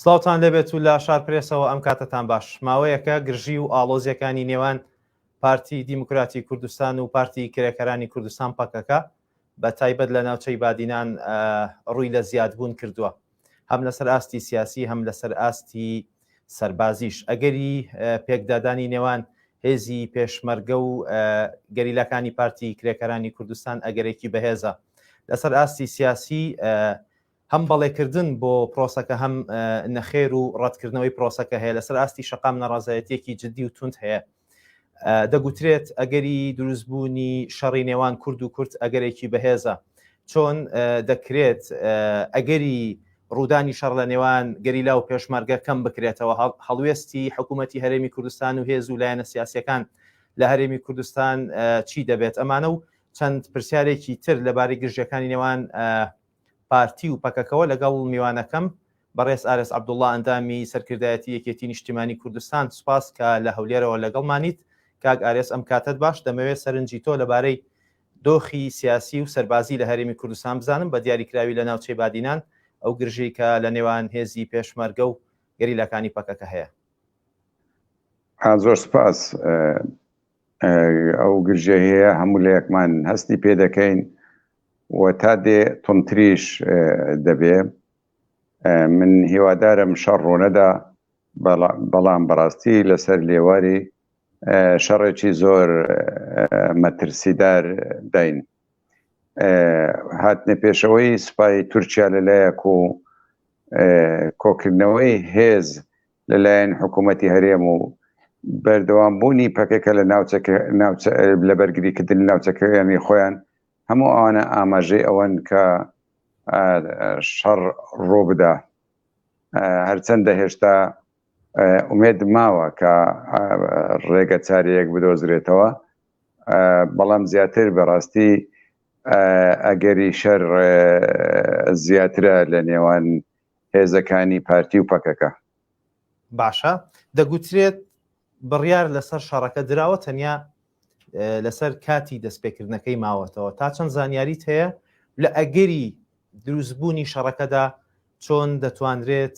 سڵاوتان لێبێت و لە شار پرێسەوە ئەم کاتەتان باش. ماوەیەکە گرژی و ئاڵۆزیەکانی نێوان پارتی دیموکراتی کوردستان و پارتی کرێکارانی کوردستان پەکەکە بە تایبەت لە ناوچەی بادینان ڕووی لە زیادبوون کردووە هەم لەسەر ئاستی سیاسی هەم لەسەر ئاستی سەربازیش ئەگەری پێکدادانی نێوان هێزی پێشمەرگە و گەریلاکانی پارتی کرێکارانی کوردستان ئەگەرێکی بەهێزە لەسەر ئاستی سیاسی هەم بەڵێکردن بۆ پرۆسەکە هەم نەخێر و ڕەتکردنەوەی پرۆسەکە هەیە لەسەر ئاستی شەقام ناڕازایەتیەکی جددی و توند هەیە دەگوترێت ئەگەری دروستبوونی شەڕی نێوان کورد و کورد ئەگەرێکی بەهێزە چۆن دەکرێت ئەگەری ڕوودانی شەڕ لە نێوان گەریلا و پێشمەرگە کەم بکرێتەوە هەڵوێستی حکوومەتی هەرێمی کوردستان و هێز و لایەنە سیاسەکان لە هەرێمی کوردستان چی دەبێت ئەمانە و چەند پرسیارێکی تر لەبارەی گرژیەکانی نێوان پارتی و پەکەکەوە لەگەڵ میوانەکەم بەڕێز ئارێز عەبدوڵڵا ئەندامی سەرکردایەتی یەکێتی نیشتیمانی کوردستان سوپاس کە لە هەولێرەوە لەگەڵمانیت کاک ئارێز ئەم کاتەت باش دەمەوێت سەرنجی تۆ لەبارەی دۆخی سیاسی و سەربازی لە هەرێمی کوردستان بزانم بە دیاریکراوی لە ناوچەی بادینان ئەو گرژی کە لە نێوان هێزی پێشمەرگە و گەریلاکانی پەکەکە هەیە. زۆر سپاس ئەو گرژیە هەیە هەموو لایەکمان هەستی پێ دەکەین و تا دێ توندتریش دەبێ من هیوادارم شەڕ ڕوونەدا بەڵام بەڕاستی لەسەر لێواری شەڕێکی زۆر مەترسیدار داین هاتنە پێشەوەی سوپای تورکیا لەلایەک و کۆکردنەوەی هێز لەلایەن حکوومەتی هەرێم و بەردەوام بوونی پەکەکە لە ناوچەکە ناوچە لە بەرگریکردن ناوچەکەیانی خۆیان هەموو ئەوانە ئاماژەی ئەوەن کە شەڕ ڕووبدا هەرچەندە هێشتا ئومێد ماوە کە ڕێگە چارەیەک بدۆزرێتەوە بەڵام زیاتر بەڕاستی ئەگەری شەر زیاترە لە نێوان هێزەکانی پارتی و پەکەکە. باشە دەگوترێت بڕیار لەسەر شەڕەکە دراوە تەنیا لەسەر کاتی دەستپێکردنەکەی ماوەتەوە تا چەند زانیاریت هەیە لە ئەگەری دروستبوونی شەڕەکەدا چۆن دەتوانرێت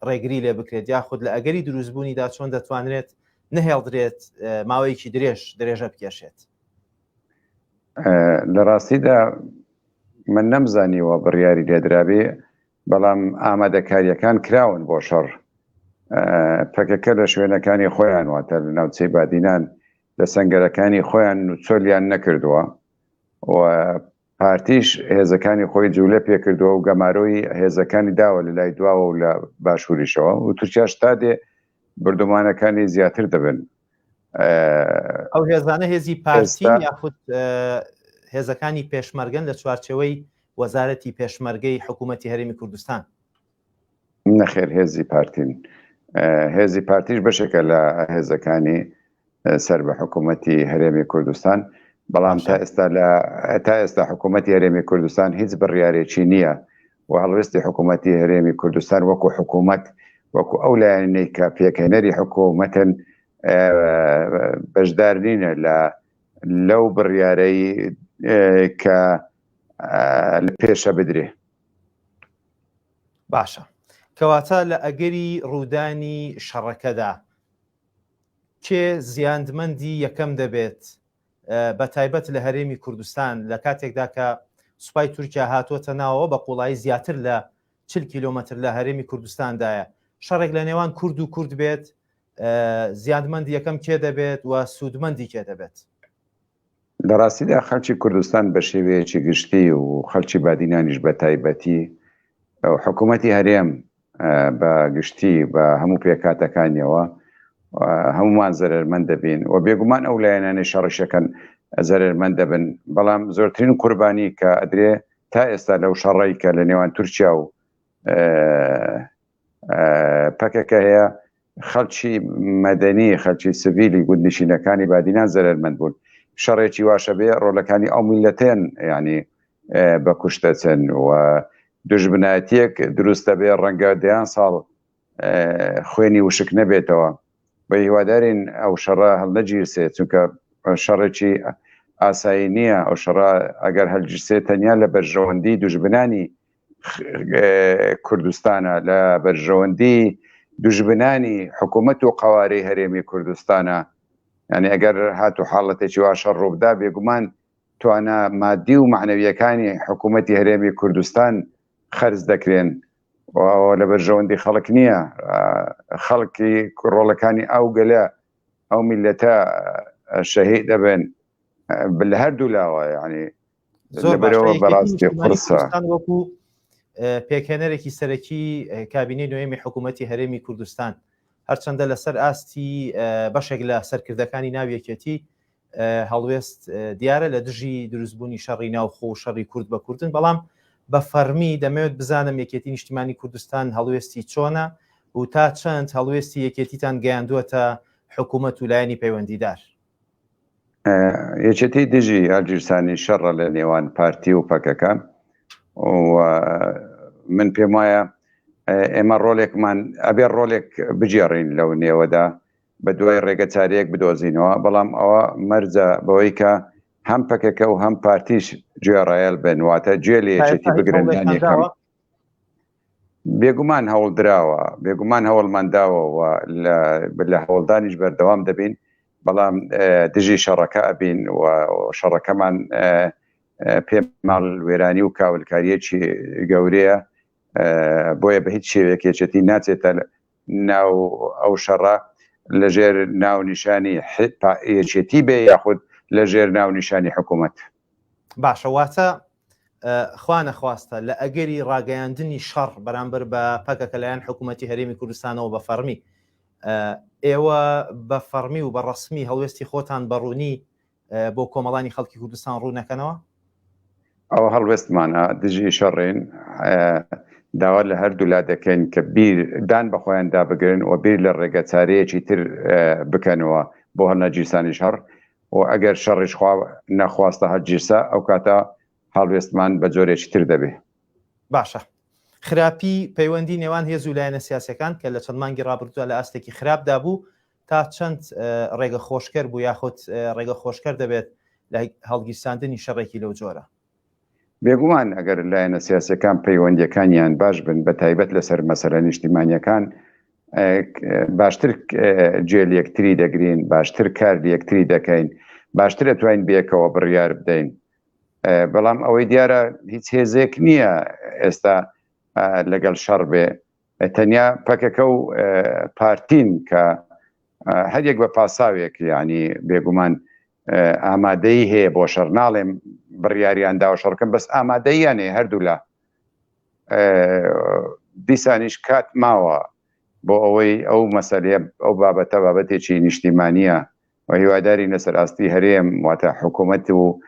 ڕێگری لێ بکرێت یاخود لە ئەگەری دروستبوونیدا چۆن دەتوانرێت نەهێڵدرێت ماوەیەکی درێژ درێژە بکێشێت؟ لە ڕاستیدا من نەمزانیوە بڕیاری لێدرابێ بەڵام ئامادەکاریەکان کراون بۆ شەڕ پەکەکە لە شوێنەکانی خۆیان واتە لە ناوچەی بادینان لە سنگەرەکانی خۆیان و چۆلیان نەکردووە و پارتیش هێزەکانی خۆی جوولە پێکردووە و گەمارۆی هێزەکانی داوە لە لای دواوە و لە باشووریشەوە و تورکیاش تا دێ بردومانەکانی زیاتر دەبن. ئەو هێزانە هێزی پارتی یاخود هێزەکانی پێشمەرگەن لە چوارچێوەی وەزارەتی پێشمەرگەی حکوومەتی هەرێمی کوردستان؟ نەخێر هێزی پارتین. هێزی پارتیش بەشێکە لە هێزەکانی سەر بە حکوومەتی هەرێمی کوردستان بەڵام تا ئێستا لە تا ئێستا حکوومەتی هەرێمی کوردستان هیچ بڕیارێکی نییە و هەڵوێستی حکوومەتی هەرێمی کوردستان وەکو حکوومەت وەکو ئەو لایەنەی کە پێکهێنەری حکوومەتن بەشدار نینە لە لەو بڕیارەی کە لە پێشە بدرێ. باشە کەواتە لە ئەگەری ڕوودانی شەڕەکەدا کێ زیاندمەندی یەکەم دەبێت بە تایبەت لە هەرێمی کوردستان لە کاتێکدا کە سوپای تورکیا هاتووەتە ناوەوە بە قوڵایی زیاتر لە 40 کیلۆمەتر لە هەرێمی کوردستاندایە شەڕێک لە نێوان کورد و کورد بێت زیادمەند یەکەم کێ دەبێت و سوودمەندی کێ دەبێت؟ لە ڕاستیدا خەڵکی کوردستان بە شێوەیەکی گشتی و خەڵکی بادینانیش بە تایبەتی حکوومەتی هەرێم بە گشتی بە هەموو پێکاتەکانیەوە هەمومان زەرمەند دەبین و بێگومان ئەو لایەنانەی شەڕیشەکەن زەرمەند دەبن بەڵام زۆرترین قوربانی کە ئەدرێ تا ئێستا لەو شەڕی کە لە نێوان تورکیا و پەکەکە هەیە خەڵکی مەدەنی خەلکی سڤیلی گوندنشینەکانی بادینان زەرەرمەند بوون شەڕێکی واشە بێ ڕۆلەکانی ئەو میلەتێن ینی بە کوشتەچن و دژبنایەتیەک دروست دەبێ ڕەنگە دەیان ساڵ خوێنی وشک نەبێتەوە بە هیوادارین ئەو شەڕە هەڵنەگیرسێ چونکە شەڕێکی ئاسایی نییە ئەو شەڕە ئەگەر هەلگیرسێ تەنیا لە بەرژەوەندی دوژمنانی. کوردستانە لە بەرژەوەندی دوژمنانی حکوومەت و قوارەی هەرێمی کوردستانە یعنی ئەگەر هات و حاڵەتێکی وا شەڕ ڕووبدا بێگومان توانا مادی و معنەویەکانی حکوومەتی هەرێمی کوردستان خەرج دەکرێن ئەوە لە بەرژەوەندی خەڵک نییە خەڵکی ڕۆڵەکانی ئەو گەلە ئەو میلەتە شەهید دەبن لە هەردوو لاوە یعنی زۆر بەرەوە بەڕاستی قورسە وەکو پێکهێنەرێکی سەرەکی کابینەی نوێمی حکوومەتی هەرێمی کوردستان هەرچەندە لەسەر ئاستی بەشێک لە سەرکردەکانی ناو یەکێتی هەڵوێست دیارە لە دژی دروستبوونی شەڕی ناوخۆ و شەڕی کورد بە کوردن بەڵام بە فەرمی دەمەوێت بزانم یەکێتی نیشتیمانی کوردستان هەڵوێستی چۆنە و تا چەند هەڵوێستی یەکێتیتان گەیاندووەتە حکوومەت و لایەنی پەیوەندیدار؟ یەکێتی دژی هەڵگیرسانی شەڕە لە نێوان پارتی و پەکەکە و من پێم وایە ئێمە ڕۆلێکمان ئەبێ ڕۆلێک بگێڕین لەو نێوەدا بە دوای ڕێگە چارەیەک بدۆزینەوە بەڵام ئەوە مەرجە بەوەی کە هەم پەکەکە و هەم پارتیش گوێڕایەل بن واتە گوێ لە یەکێتی بگرن یان یەکەم بێگومان هەوڵ دراوە بێگومان هەوڵمان داوە و لە هەوڵدانیش بەردەوام دەبین بەڵام دژی شەڕەکە ئەبین و شەڕەکەمان پێ ماڵ وێرانی و کاولکاریەکی گەورەیە بۆیە بە هیچ شێوەیەک یەکێتی ناچێتە ناو ئەو شەڕە لەژێر ناونیشانی یەکێتی بێ یاخود لەژێر ناونیشانی حکوومەت. باشە واتە خوا نەخواستە لە ئەگەری ڕاگەیاندنی شەڕ بەرامبەر بە پەکەکە لایەن حکوومەتی هەرێمی کوردستانەوە بە فەڕمی ئێوە بە فەڕمی و بە ڕەسمی هەڵوێستی خۆتان بەڕوونی بۆ کۆمەڵانی خەڵکی کوردستان ڕوون نەکەنەوە؟ ئەوە هەڵوێستمانە دژی شەڕین داوا لە هەردوولا دەکەین کە بیر دان بە خۆیان دابگرن و بیر لە ڕێگە چارەیەکی تر بکەنەوە بۆ هەڵنەگیرسانی شەڕ و ئەگەر شەڕیش خوا نەخواستە هەڵگیرسا ئەو کاتە هەڵوێستمان بە جۆرێکی تر دەبێ. باشە خراپی پەیوەندی نێوان هێز و لایەنە سیاسەکان کە لە چەند مانگی ڕابردووە لە ئاستێکی خراپدا بوو تا چەند ڕێگە خۆشکەر بوو یاخود ڕێگە خۆشکەر دەبێت لە هەڵگیرساندنی شەڕێکی لەو جۆرە؟ بێگومان ئەگەر لایەنە سیاسیەکان پەیوەندیەکانیان باش بن بە تایبەت لەسەر مەسەلە نیشتیمانیەکان باشتر گوێ لەیەکتری دەگرین باشتر کار لەیەکتری دەکەین باشتر ئەتوانین بێکەوە بڕیار بدەین بەڵام ئەوەی دیارە هیچ هێزێک نییە ئێستا لەگەڵ شەڕ بێ تەنیا پەکەکە و پارتین کە هەریەک بە پاساوێک یعنی بێگومان ئامادەی هەیە بۆ شەڕ ناڵێم بڕیاریان داوە شەڕکەم بەس ئامادەیان هەیە هەردوولا دیسانیش کات ماوە بۆ ئەوەی ئەو مەسەلەیە ئەو بابەتە بابەتێکی نیشتیمانیە و هیوادارین لەسەر ئاستی هەرێم واتە حکوومەت و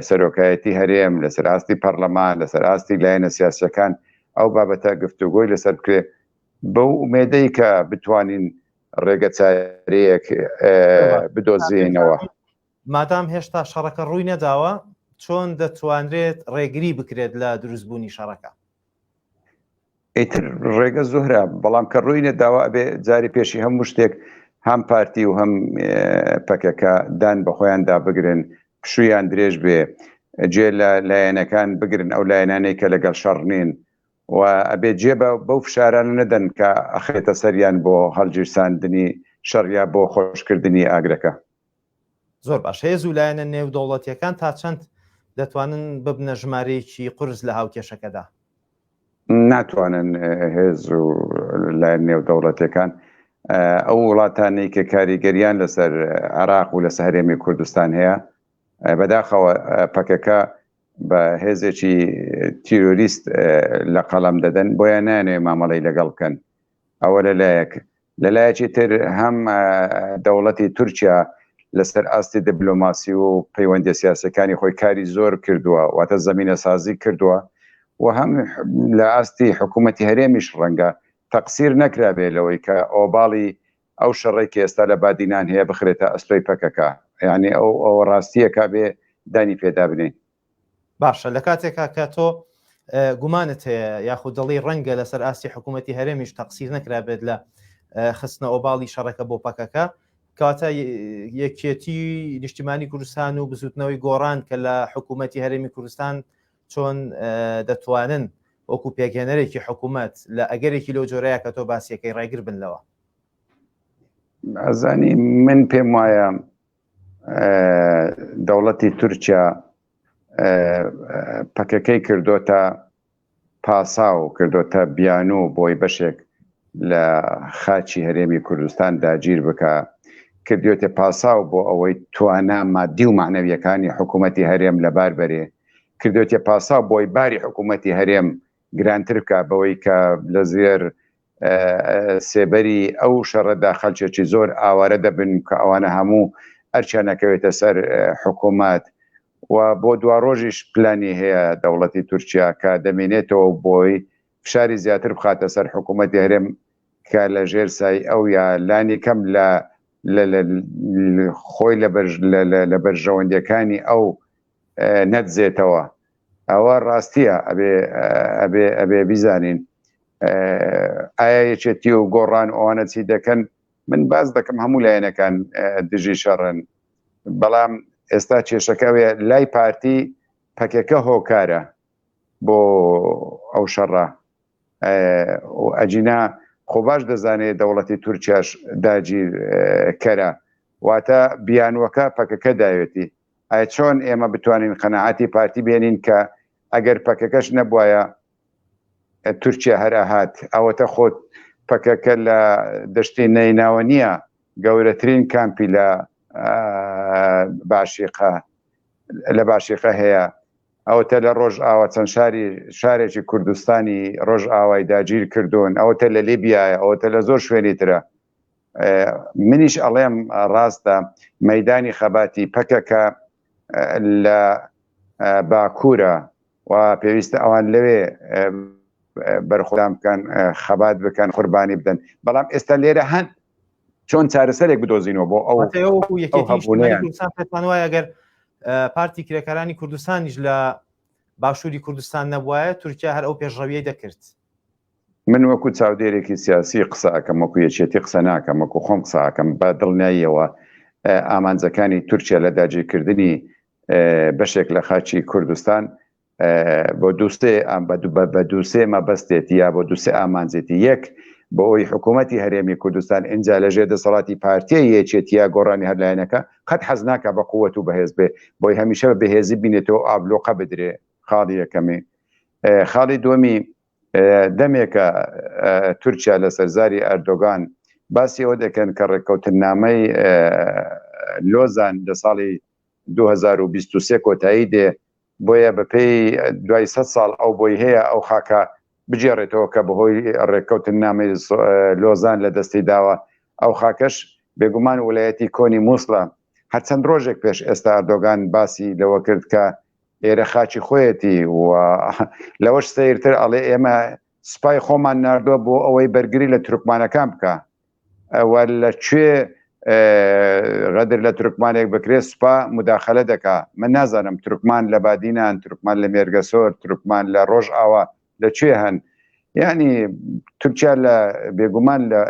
سەرۆکایەتی هەرێم لەسەر ئاستی پەرلەمان لەسەر ئاستی لایەنە سیاسەکان ئەو بابەتە گفتوگۆی لەسەر بکرێ بەو ئومێدەی کە بتوانین ڕێگە چارەیەک بدۆزینەوە. مادام هێشتا شەڕەکە ڕووی نەداوە چۆن دەتوانرێت ڕێگری بکرێت لە دروستبوونی شەڕەکە؟ ئیتر ڕێگە زۆرە بەڵام کە ڕووی نەداوە ئەبێ جاری پێشی هەموو شتێک هەم پارتی و هەم پەکەکە دان بە خۆیاندا بگرن پشوویان درێژ بێ جێ لە لایەنەکان بگرن ئەو لایەنانەی کە لەگەڵ شەڕ نین و ئەبێ جێ بە بەو فشارانە نەدەن کە ئەخرێتە سەریان بۆ هەڵگیرساندنی شەڕ یا بۆ خۆشکردنی ئاگرەکە. زۆر باش هێز و لایەنە نێودەوڵەتیەکان تا چەند دەتوانن ببنە ژمارەیەکی قورس لە هاوکێشەکەدا؟ ناتوانن هێز و لایەن نێودەوڵەتیەکان ئەو وڵاتانەی کە کاریگەریان لەسەر عێراق و لەسەر هەرێمی کوردستان هەیە بەداخەوە پەکەکە بە هێزێکی تیرۆریست لە قەڵەم دەدەن بۆیە نانێ مامەڵەی لەگەڵ بکەن ئەوە لەلایەک لەلایەکی تر هەم دەوڵەتی تورکیا لەسەر ئاستی دیبلۆماسی و پەیوەندیە سیاسەکانی خۆی کاری زۆر کردووە واتە زمینە سازی کردووە و هەم لە ئاستی حکوومەتی هەرێمیش ڕەنگە تەقسیر نەکرابێ لەوەی کە ئۆباڵی ئەو شەڕەی کە ئێستا لە بادینان هەیە بخرێتە ئەستۆی پەکەکە یعنی ئەو ئەوە ڕاستیەکە بێ دانی پێدا بنێین. باشە لە کاتێکا کە تۆ گومانت هەیە یاخود دەڵی ڕەنگە لەسەر ئاستی حکوومەتی هەرێمیش تەقسیر نەکرابێت لە خستنە ئۆباڵی شەڕەکە بۆ پەکەکە کەواتە یەکێتی نیشتیمانی کوردستان و بزوتنەوەی گۆڕان کە لە حکوومەتی هەرێمی کوردستان چۆن دەتوانن وەکو پێکهێنەرێکی حکوومەت لە ئەگەرێکی لەو جۆرەیە کە تۆ باسیەکەی ڕێگر بن لەوە؟ ئەزانی من پێم وایە دەوڵەتی تورکیا پەکەکەی کردۆتە پاساو کردۆتە بیانوو بۆی بەشێک لە خاچی هەرێمی کوردستان داگیر بکا، کردیۆتە پاساو بۆ ئەوەی توانا مادی و مەعنەویەکانی حکوومەتی هەرێم لەبار بەرێ، کردیۆتە پاساو بۆی باری حکوومەتی هەرێم گرانتر بکا بەوەی کە لە زێر سێبەری ئەو شەڕەدا خەلکێکی زۆر ئاوارە دەبن کە ئەوانە هەموو ئەرکیان ئەکەوێتە سەر حکوومەت و بۆ دواڕۆژیش پلانی هەیە دەوڵەتی تورکیا کە دەمێنێتەوە بۆی فشاری زیاتر بخاتە سەر حکوومەتی هەرێم کە لە ژێر سای ئەو یا لانی کەم لە خۆی لە بەرژەوەندیەکانی ئەو نەدزێتەوە ئەوە ڕاستیە ئەبێ ئەبێ ئەبێ بیزانین ئایا یەکێتی و گۆڕان ئەوانە چی دەکەن من باز دەکەم هەموو لایەنەکان دژی شەڕن بەڵام ئێستا کێشەکەوێ لای پارتی پەکەکە هۆکارە بۆ ئەو شەڕە ئەجینا خۆ باش دەزانێت دەوڵەتی تورکیاش داگیر کەرە واتە بیانوەکە پەکەکە داوێتی ئایا چۆن ئێمە بتوانین قەناعەتی پارتی بێنین کە ئەگەر پەکەکەش نەبوایە تورکیا هەر ئەهات ئەوەتە خۆت پەکەکە لە دەشتی نەیناوە نییە گەورەترین کامپی لە باشیقە لە باشیقە هەیە ئەوەتە لە ڕۆژ ئاوا چەند شاری شارێکی کوردستانی ڕۆژ ئاوای داگیر کردوون ئەوەتە لە لیبیایە ئەوەتە لە زۆر شوێنی ترە منیش ئەڵێم ڕاستە مەدانی خەباتی پەکەکە لە باکوورە و پێویستە ئەوان لەوێ بەرخۆدان بکەن خەبات بکەن قوربانی بدەن بەڵام ئێستا لێرە هەن چۆن چارەسەرێک بدۆزینەوە بۆ ئەو پێتان وایە گەر پارتی کرێکارانی کوردستانیش لە باشووری کوردستان نەبوایە تورکیا هەر ئەو پێشڕەویەی دەکرد من وەکو چاودێرێکی سیاسی قسە ئەکەم وەکو یەکێتی قسە ناکەم وەکو خۆم قسە ئەکەم بە دڵنیاییەوە ئامانجەکانی تورکیا لە داگیرکردنی بەشێک لە خاکی کوردستان بۆ دووسێ بە دووسێ مەبەستێتی یا بۆ دووسێ ئامانجێتی یەک بۆ ئەوی حکوومەتی هەرێمی کوردستان ئینجا لەژێر دەسەڵاتی پارتیە یەکێتیە گۆڕانی هەر لایەنەکە قەت حەز ناکا بە قووەت و بەهێز بێ بۆی هەمیشە بە بەهێزی بینێتەوە ئابلۆقە بدرێ خاڵی یەکەمی خاڵی دووەمی دەمێکە تورکیا لەسەر زاری ئەردۆگان باسی ئەوە دەکەن کە ڕێککەوتننامەی لۆزان لە ساڵی 2023 کۆتایی دێ بۆیە بەپێی دوای 100 ساڵ ئەو بۆی هەیە ئەو خاکە بگێڕێتەوە کە بەهۆی ڕێککەوتننامەی لۆزان لە دەستی داوە ئەو خاکەش بێگومان ویلایەتی کۆنی مووسڵە هەرچەند ڕۆژێک پێش ئێستا ئەردۆگان باسی لەوە کرد کە ئێرە خاکی خۆیەتی و لەوەش سەیرتر ئەڵێ ئێمە سوپای خۆمان ناردووە بۆ ئەوەی بەرگری لە تورکمانەکان بکە ئەوە لە کوێ غەدر لە تورکمانێک بکرێت سوپا مداخلە دەکا من نازانم تورکمان لە بادینان تورکمان لە مێرگەسۆر تورکمان لە ڕۆژ ئاوا لە کوێ هەن یعنی تورکیا لە بێگومان لە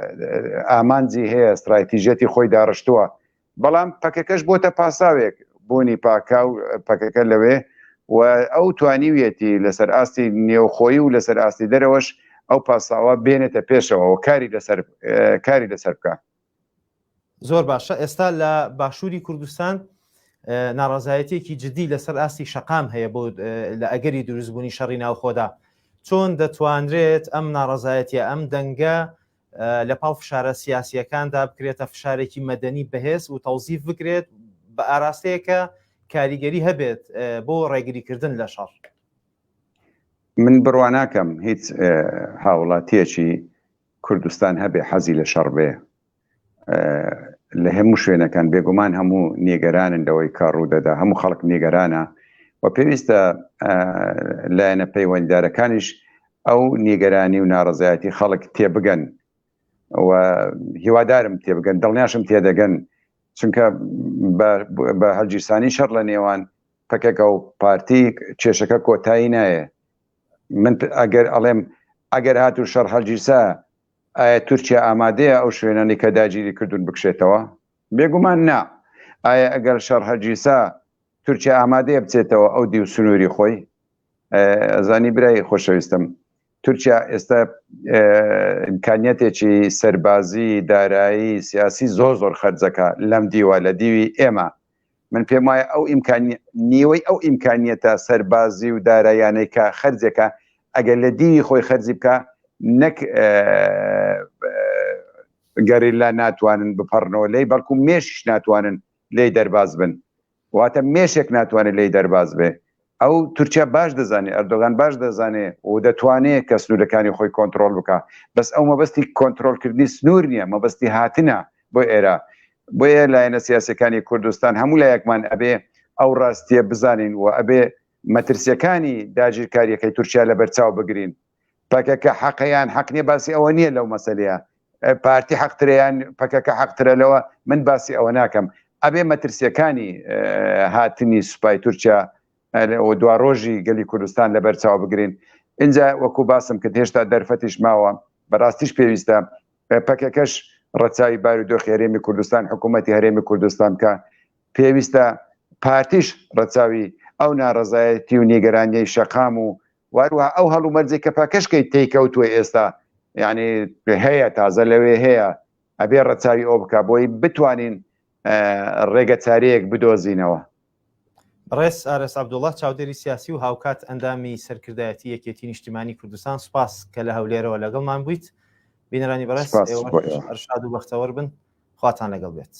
ئامانجی هەیە استراتیژیەتی خۆی داڕشتووە بەڵام پەکەکەش بۆتە پاساوێک بوونی پاکا و پەکەکە لەوێ و ئەو توانیویەتی لەسەر ئاستی نێوخۆیی و لەسەر ئاستی دەرەوەش ئەو پاساوە بێنێتە پێشەوە و کاری لەسەر کاری لەسەر بکە. زۆر باشە ئێستا لە باشووری کوردستان ناڕزایەتێکی جددی لەسەر ئاستی شەقام هەیە بۆ لە ئەگەری دروستبوونی شەڕی ناوخۆدا چۆن دەتوانرێت ئەم ناڕزایەتە ئەم دەنگە لە پاڵ فشارە سیاسییەکاندا بکرێتە فشارێکی مەدەنی بەهێز و تەوزیف بکرێت بە ئاراستەیەکە کاریگەری هەبێت بۆ ڕێگریکردن لە شەڕ. من بڕوا ناکەم هیچ هاوڵاتیەکی کوردستان هەبێ حەزی لە شەڕ بێ لە هەموو شوێنەکان بێگومان هەموو نیگەرانن لەوەی کە ڕوودەدا هەموو خەڵک نیگەرانە و پێویستە لایەنە پەیوەنددارەکانیش ئەو نیگەرانی و ناڕەزایەتی خەڵک تێبگەن و هیوادارم تێبگەن دڵنیاشم تێدەگەن چونکە بە هەلگیرسانی شەڕ لە نێوان پەکەکە و پارتی کێشەکە کۆتایی نایە من ئەگەر ئەڵێم ئەگەر هاتوو شەڕ هەلگیرسا ئایا تورکیا ئامادەیە ئەو شوێنانی کە داگیری کردوون بکشێتەوە بێگومان نا ئایا ئەگەر شەڕ هەلگیرسا تورکیا ئامادەیە بچێتەوە ئەو دیو سنووری خۆی ئەزانی برای خۆشەویستم. تورکیا ئێستا ئیمکانیەتێکی سەربازی دارایی سیاسی زۆر زۆر خەرجەکە لەم دیوە لە دیوی ئێمە من پێم وایە ئەو ئیمکانی نیوەی ئەو ئیمکانیەتە سەربازی و دارایانەی کە خەرجێکە ئەگەر لە دیوی خۆی خەرجی بکە نەک گەریلا ناتوانن بپەڕنەوە لێی بەڵکو مێشیش ناتوانن لێی دەرباز بن واتە مێشێک ناتوانێت لێی دەرباز بێ ئەو تورکیا باش دەزانێ ئەردۆگان باش دەزانێ و دەتوانێ کە سنوورەکانی خۆی کۆنترۆل بکە بەس ئەو مەبەستی کۆنترۆلکردنی سنوور نییە مەبەستی هاتنە بۆ ئێرە بۆیە لایەنە سیاسەکانی کوردستان هەموو لایەکمان ئەبێ ئەو ڕاستیە بزانین و ئەبێ مەترسیەکانی داگیرکاریەکەی تورکیا لەبەرچاو بگرین پەکەکە حەقە یان حەق نیە باسی ئەوە نییە لەو مەسەلەیە پارتی حەقترە یان پەکەکە حەقترە لەوە من باسی ئەوە ناکەم ئەبێ مەترسیەکانی هاتنی سوپای تورکیا و دواڕۆژی گەلی کوردستان لەبەر چاو بگرین اینجا وەکو باسم کرد هێشتا دەرفەتیش ماوە بەڕاستیش پێویستە پەکەکەش ڕەچاوی بارودۆخی هەرێمی کوردستان حکوومەتی هەرێمی کوردستان بکە پێویستە پارتیش ڕەچاوی ئەو ناڕەزایەتی و نیگەرانیەی شەقام و واروها ئەو هەڵومەرجێک کە پاکەشکەی تێکەوتووە ئێستا یعنی هەیە تازە لەوێ هەیە ئەبێ ڕەچاوی ئەو بکە بۆی بتوانین ڕێگە چارەیەک بدۆزینەوە. بەڕێز ئارەس عەبدوڵا چاودێری سیاسی و هاوکات ئەندامی سەرکردایەتی یەکێتی نیشتیمانی کوردستان سوپاس کە لە هەولێرەوە لەگەڵمان بوویت بینەرانی بەڕێز ئێوەش ئەرشاد و بەختەوەر بن خواتان لەگەڵ بێت.